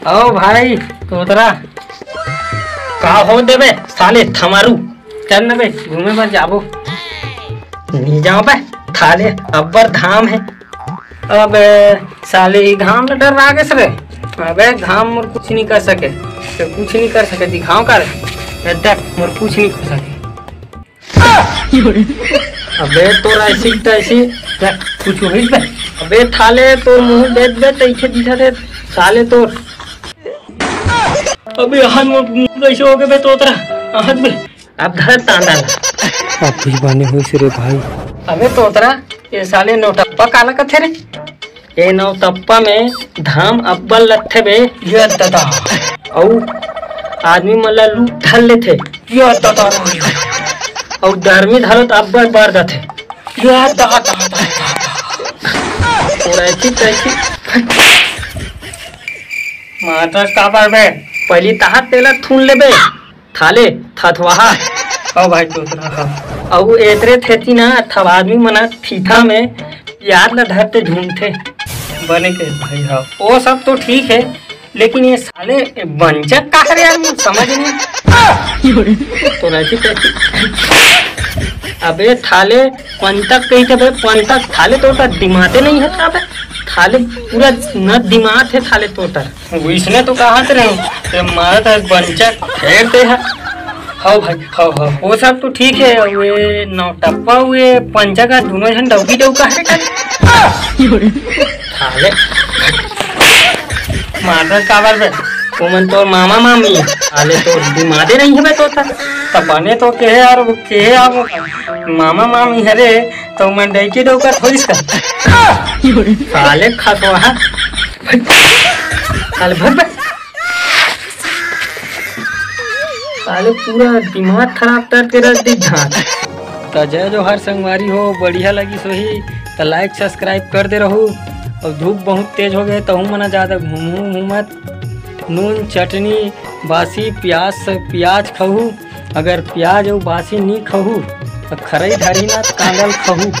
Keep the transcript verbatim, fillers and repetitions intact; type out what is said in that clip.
ओ भाई तोतरा। का हो देबे साले थमारू? चल न बे, घूमे बर जाबो। नहीं जाओ बे, थाले अब्बर धाम है। अबे साले, ई घाम ले डर लागे रे। अबे घाम मोर कुछ नहीं कर सके, तो कुछ नहीं कर सके, दिखाओ का रे? ए देख, मोर कुछ नहीं कर सके। अबे तोर ऐसी तैसी, देख, कुछ होइस बे? अबे थाले तोर मुंह देख बे, तैसे दिखत है साले तोर। अबे हाथ में कैसे हो गए बे तोतरा? हाथ में अब धर तांदा ला। अब कुछ बने होइस रे भाई। अबे तोतरा, ये साले नौटप्पा काला कथे रे? ये नौटप्पा में धाम अब्बल लथे बे। ये दादा। अउ आदमी मन ला लूट धर लेथे। ये दादा। अउ डरमी धरो त अब्बल बर जाथे। ये दादा, दादा, दादा। तोर ऐसी तैसी। मारथस काबर बे? पहली तहार तेला थून लेबे। थाले, थथवाहा। ओ भाई, तोतरा हा। अउ एतरे थेती ना, थव आदमी मना थीथा में प्याज ला धरते झूमथे। बने के भाई, हाँ। वो सब तो ठीक है, लेकिन ये साले, ये बंचक का करे यार, मुझे समझ नहीं। तो रहती कैसी? अबे थाले, पंतक कही थे भाई, पंतक। थाले तोर दिमागे नहीं है का बे? थाले पूरा न दिमाग है थाले तोर। वो इसने तो कहा थे रहे, ते मारा था बंचक फेर दे है। हाँ भाई, हाँ, हाँ, वो सब तो ठीक है। वे नौटप्पा, वे पंचक, दोनों जन डौकी डौका है का? थाले। मारथस काबर बे? ओमन तोर मामा मामी। थाले तोर दिमागे नहीं है बे तोर। त बने तो के यार, वो के यार, वो मामा मामी हरे, तो मन डौकी डौका थोड़ी सा। साले खसवा। साले भग बे। साले पूरा दिमाग खराब करके रख दी धान। त जय जोहार संगवारी हो, बढ़िया लगिस होही त like subscribe कर दे रहू। अउ धूप बहुत तेज हो गए, तहू मना ज्यादा घूमू घूमत नून चटनी बासी प्याज से प्याज खाहू। अगर प्याज अउ बासी नी खाहू त खरई धरी ना कांदल खाहू।